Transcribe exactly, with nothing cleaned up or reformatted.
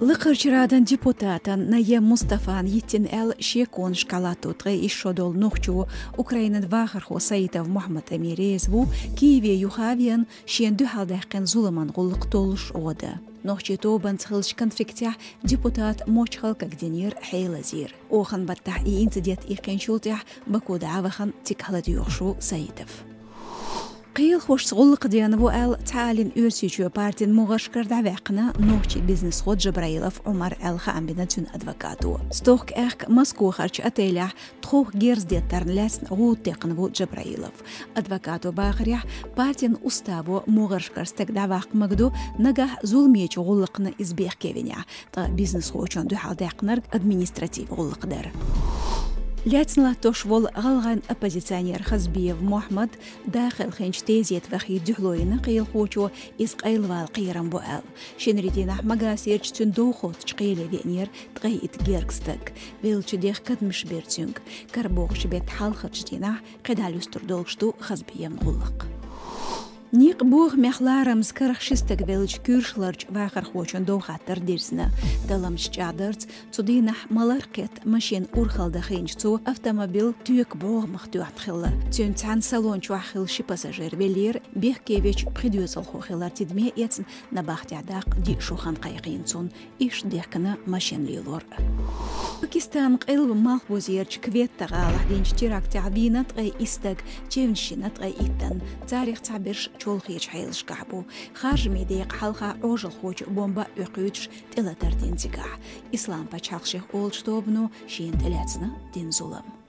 Лакхарча Радан депутата Наем Мустафана йиттина аьлла шеконаш кхалатто ткъе исс шо долу нохчо, Украинан вахархо Саитов Мухьаммад-Амир реза ву Киеве юха а веана шена дуьхьал даьккхина зуламан гӀуллакх толлуш гӀо дан. Нохчийн тобанца хиллачу конфликтехь депутата Мочхалкага динера хьелазийра. Оханан баттахь и инцидент иккхинчул тӀаьхьа Баку дӀа а вахана, цига хьаладоьгӀуш ву Саитов. Кхелахошца гӀуллакх дена ву аьлла, Цхьааллин Оьрсийчоь партин мугӀаршкара дӀаваьккхина нохчийн бизнесхо Джабраилов Ӏумар аьлла хаам бина цуьнан адвокато. Стохка аьхка Москохарчу отелехь тховх герз деттарна лаьцна гӀуда текхна ву Джабраилов. Адвокато бахарехь, партин уставо мугӀаршкара стаг дӀаваккха мега ду, нагахь зуламечу гӀуллакхна иза бехке винехь, ткъа бизнесхочунна дуьхьал даьккхинарг административ гӀуллакх дара. Лаьцна латтош волу гӀалгӀайн оппозиционер Хазбиев Мухьаммад даха хилхинчу тезета вахийта дуьхьало йина кхелахочо, иза къайлавала кхерам бу аьлла. Шинарин дийнахь Магасерчу цуьнан довхоттачу кхеле веанера ткъе итт гергга стаг. Веллачу дех кадамаш бира цуьнга. Кара бохучу беттан хьалхарчу дийнахь кхидӀа юьстур долуш ду Хазбиевн гӀуллакх. Некъан бохамех ларамаза карах ши стаг веллачу куьйршаларчу вахархочун дов хаттар дирзина. Талламчу чӀагӀдарца, цу дийнахь маларх кхетта машина урхалла дахийначу цо автомобиль тоька бӀогӀамах тоьхна хилла. Цуьнца цхьаьна салон чохь хилла ши пассажир веллера, бехке вечу пхи доьзалхо хилар тидаме эцна, набахтехь даккха диъ шо хан кхайкхийна цунна. Иштта дехкина машина лелор. Пакистанан къилба малхбузерчу Кветта гӀалахь динчу терактехь вийна ткъе исс стаг, чевнаш йина ткъе иттанна, царах цхьаберш чолхечу хьелашкахь бу. Харжамийн декъа хьалха Ӏожалхочо бомба а оьккхуьйтуш, тӀелатар дина цигахь. Ислам пачхьалкх шех олучу тобано шена тӀелаьцна дина зулам.